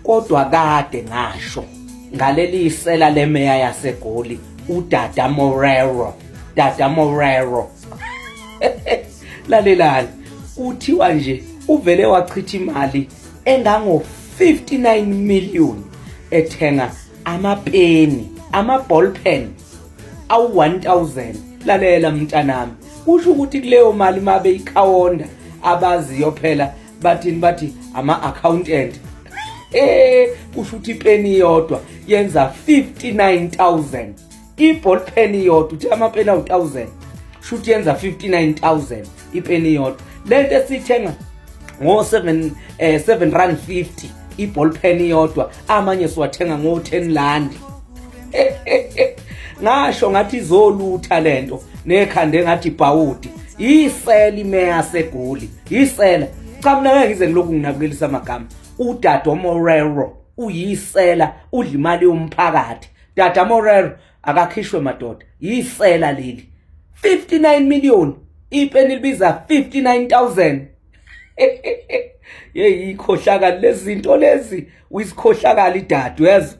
Kodwa kade ngasho ngaleli isela lemeya yaseGoli uDada Morero, Dada Morero. Lalelani, kuthiwa nje uvele wachitha imali engango 59 million ethenga amapeni, ama ball pen awu 1000. Lalela mntanami, kusho ukuthi kuleyo mali mabe ikhawonda abaziyo phela bathini, bathi ama accountant. Kusho ukuthi ipeni iyodwa yenza 59000, i-ball pen iyodwa, uthi amapeni awu-1000, shuthi yenza 59000 ipeni iyodwa. Lento esiyithenga ngo-7 7 rand 50 i-ball pen iyodwa, amanye siwathenga ngo-10 rand. Ngasho ngathi izolutha lento nekhanda engathi ibhawudi, isela imeya seGoli, isela. Cha, mina ngeke ngize ngilokhu nginabukelisa amagama. UDado Morero uyisela, udla imali yomphakathi. Dada Morero akakhishwe madoda, yisela leli. 59 million ipeni libiza 59000. Yeyi, ikhohlakala lezi zinto lezi, uyisikhohlakala idadu, yazi.